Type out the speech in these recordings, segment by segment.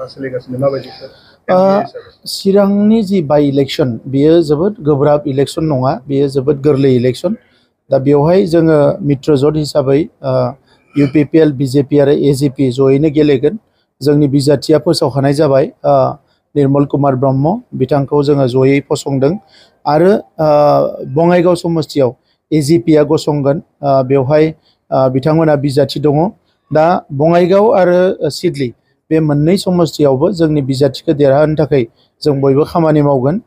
सोलिगासिनो माबायदि चिरांनि जि बाइ इलेक्शन बेयो जोबोद गोब्राब इलेक्शन नङा, बेयो जोबोद गोरलै इलेक्शन। दा बेवहाय जोङो मित्रजोट हिसाबै UPPL BJP आरो AJP जयैनो गेलेगोन। जोंनि बिजाथिया फोसावखानाय जाबाय निर्मल कुमार ब्रह्म, बिथांखौ जोङो जयै फसंदों। आरो बङाइगाव समस्तियाव AJP आ गसंगोन, बेवहाय बिथांमोना बिजाथि दङ। दा बङाइगाव आरो सिडली बे मोननै समस्तियावबो जोंनि बिजाथिखौ देरहाहोनो थाखाय जों बयबो खामानि मावगोन।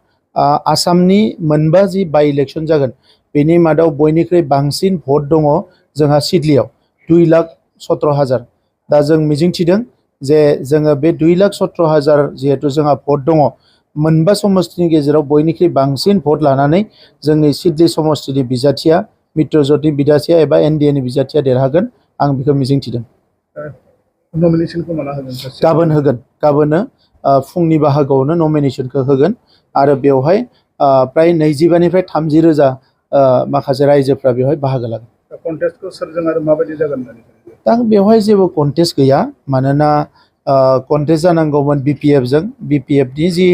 आसामनि मोनबा जि बाइ इलेक्शन जागोन बेनि मादाव बयनिख्रुइ बांसिन भट दङ जोंहा सिडलीयाव 2,17,000। दा जों मिजिंथिदों जे जोङो बे 2,17,000 जिहेतु जोंहा भट दङ, मोनबा समस्तिनि गेजेराव बयनिख्रुइ बांसिन भट लानानै जोंनि सिडली समस्तिनि बिजाथिया मित्रजोटनि बिजाथिया एबा NDA नि बिजाथिया देरहागोन, आं बेखौ मिजिंथिदों। नमिनेसनखौ माला होगोन? गाबोन होगोन, गाबोननो फुंनि बाहागोआवनो नमिनेसनखौ होगोन। आरो बेवहाय प्राय 25निफ्राय 30,000 माखासे रायजोफ्रा बेवहाय बाहागो लागोन। कन्टेस्टखौ सोरजों आरो माबायदि जागोन? दा बेवहाय जेबो कन्टेस्ट गैया, मानोना कन्टेस्ट जानांगौमोन BPF जों। BPF नि जि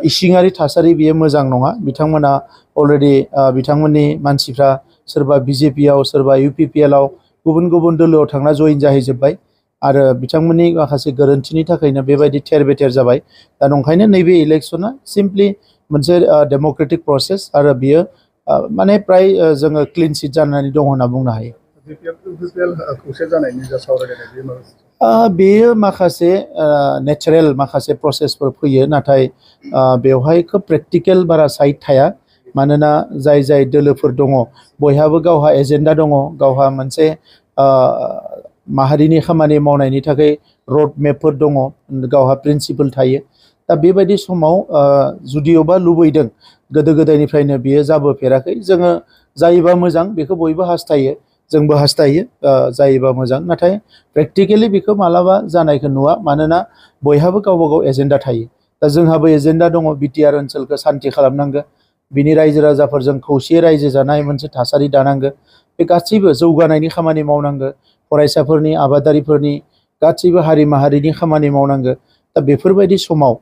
इसिङारि थासारि बेयो मोजां नङा। बिथांमोना अलरेडि बिथांमोननि मानसिफ्रा सोरबा BJP आव, सोरबा UPPL आव, गुबुन गुबुन दोलोआव थांना जइन जाहैजोब्बाय। आरो बिथांमोननि माखासे गोरोन्थिनि थाखायनो बेबायदि थेर बेथेर जाबाय। दा नंखायनो नैबे इलेक्शना सिम्पलि मोनसे डेम'क्रेटिक प्रसेस, आरो बियो माने प्राय जोङो क्लिन सिट जानानै दं होनना बुंनो हायो। बेयो माखासे नेचारेल माखासे प्रसेसफोर फैयो, नाथाय बेवहाय खोब प्रेक्टिकेल बारा साइड थाया। मानोना जाय जाय दोलोफोर दङ बयहाबो गावहा एजेन्डा दङ, गावहा मोनसे माहारिनि खामानि मावनायनि थाखाय रड मेपफोर दङ, गावहा प्रिन्सिपल थायो। दा बेबायदि समाव जुदिअबा लुबैदों, गोदो गोदायनिफ्रायनो बियो जाबोफेराखै। जोङो जायोबा मोजां, बेखौ बयबो हास्थायो, जोंबो हास्थायो जायोबा मोजां। नाथाय प्रेक्टिकेलि बेखौ मालाबा जानायखौ नुवा, मानोना बयहाबो गावबा गाव एजेन्डा थायो। दा जोंहाबो एजेन्डा दङ, BTR ओनसोलखौ सान्ति खालामनांगौ, बिनि रायजो राजाफोरजों खौसेयै रायजो जानाय मोनसे थासारि दानांगौ। बे गासैबो जौगानायनि खामानि मावनांगौ, फरायसाफोरनि, आबादारिफोरनि, गासैबो हारि माहारिनि खामानि मावनांगौ। दा बेफोरबायदि समाव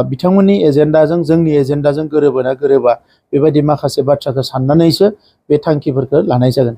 बिथांमोननि एजेन्डाजों जोंनि एजेन्डाजों गोरोबोना गोरोबा, बेबायदि माखासे बाथ्राखौ साननानैसो बे थांखिफोरखौ लानाय जागोन।